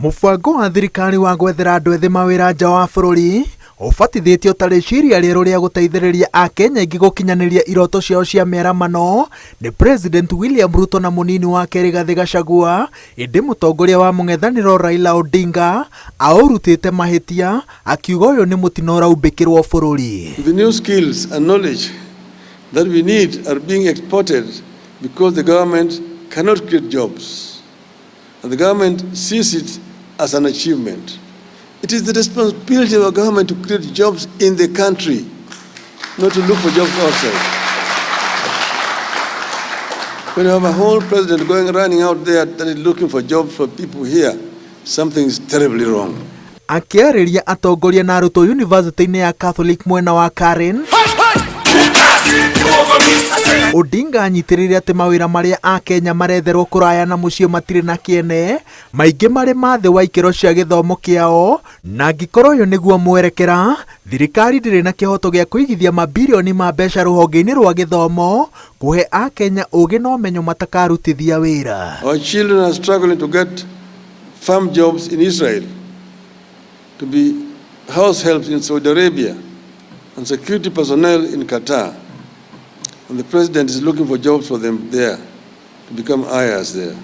Mũbango wa thirikari wa gwethera andũ ethĩ mawĩra nja wa bũrũri ũbatithĩtio ta rĩciria rĩerũ rĩa gũteithĩrĩria Akenya aingĩ gũkinyanĩria iroto ciao cia mĩaramano nĩ President William Ruto na mũnini wake Rigathĩ Gachagua, ĩndĩ mũtongoria wa mũng'ethanĩro Raila Odinga aũrutĩte mahĩtia akiuga ũyũ nĩ mũtino ũraumbĩkĩrwo bũrũri. The new skills and knowledge that we need are being exported because the government cannot create jobs. And the government sees it as an achievement. It is the responsibility of our government to create jobs in the country, not to look for jobs outside. When you have a whole president going running out there that is looking for jobs for people here, something is terribly wrong. Akĩarĩria atongoria na arutwo yunivasĩtĩ-inĩ ya Catholic mwena wa Karen, Odinga anyitĩrĩire atĩ mawĩra marĩa Akenya maretherwo kũraya na mũciĩ matirĩ na kĩene, maingĩ marĩ ma thĩ wa ikĩro cia gĩthomo kĩao, na angĩkorwo ũyũ nĩguo mwerekera, thirikari ndĩrĩ na kĩhoto gĩa kũigithia mabirioni ma mbeca rũhonge-inĩ rwa gĩthomo kũhe Akenya ũgĩ na ũmenyo matakarutithia wĩra. Our children are struggling to get farm jobs in Israel, to be house helps in Saudi Arabia, and security personnel in Qatar. And the president is looking for jobs for them there, to become ayahs there.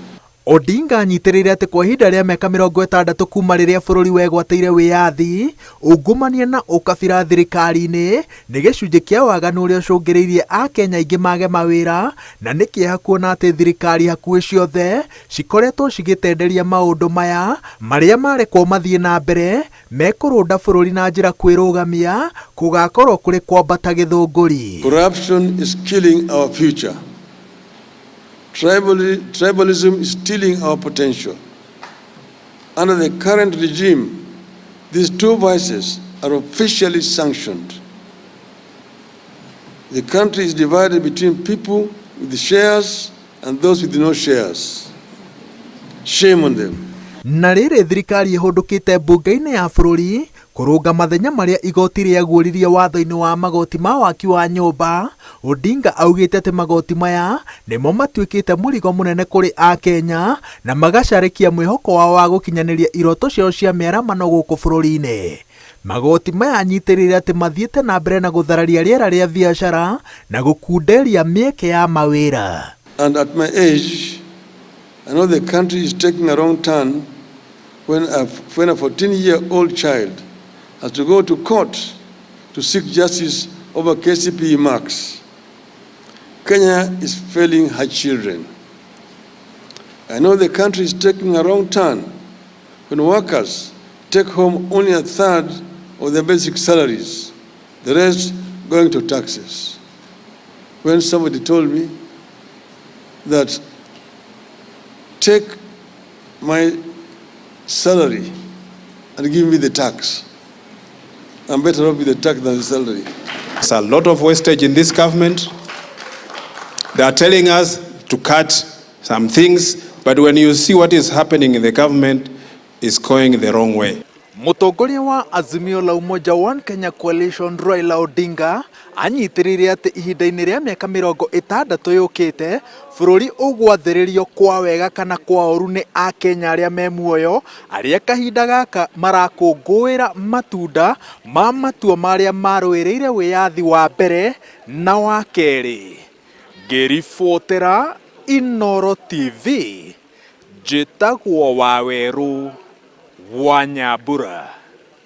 Odinga anyitĩrĩire atĩ kwa ihinda rĩa mĩaka 60 kuma rĩrĩa bũrũri wegwatĩire wĩyathi, ungumania na ũkabira thirikari-inĩ nĩ gĩcunjĩ kĩa waganu ũrĩa ũcũngĩrĩirie Akenya aingĩ mage mawĩra, na nĩ kĩeha kuona atĩ thirikari hakuhĩ ciothe cikoretwo cigĩtenderia maũndũ maya marĩa marekwo mathiĩ na mbere mekũrũnda bũrũri na njĩra kwĩrũgamia gũgakorwo kũrĩ kwambata gĩthũngũri. Corruption is killing our future. Tribalism is stealing our potential. Under the current regime, these two vices are officially sanctioned. The country is divided between people with shares and those with no shares. Shame on them. Na rĩrĩ thirikari ĩhũndũkĩte mbunge-inĩ ya bũrũri kũrũnga mathenya marĩa igoti rĩaguũririe watho-inĩ wa magoti ma waki wa nyũmba, Odinga augĩte atĩ magoti maya nĩmo matuĩkĩte mũrigo mũnene kũrĩ Akenya na magacarĩkia mwĩhoko wao wa gũkinyanĩria iroto ciao cia mĩaramano gũkũ bũrũri-inĩ. Magoti maya anyitĩrĩire atĩ mathiĩte na mbere na gũthararia rĩera rĩa biacara na gũkunderia mĩeke ya mawĩra. And at my age, I know the country is taking a wrong turn when a 14-year-old child has to go to court to seek justice over KCPE marks. Kenya is failing her children. I know the country is taking a wrong turn when workers take home only a third of their basic salaries, the rest going to taxes. When somebody told me that take my salary and give me the tax, I'm better off with the tax than the salary. There's a lot of wastage in this government. They are telling us to cut some things, but when you see what is happening in the government, it's going the wrong way. Mũtongoria wa Azimio la Umoja One Kenya Coalition Raila Odinga anyitĩrĩire atĩ ihinda-inĩ rĩa mĩaka 60 yũkĩte bũrũri ũgwathĩrĩrio kwa wega kana kwa ũru nĩ Akenya arĩa me muoyo arĩa kahinda gaka marakũngũĩra matunda ma matua marĩa marũĩrĩire wĩyathi wa mbere na wa kerĩ. Ngĩribotera Inooro TV, njĩtagwo Wawerũ wa Nyambura.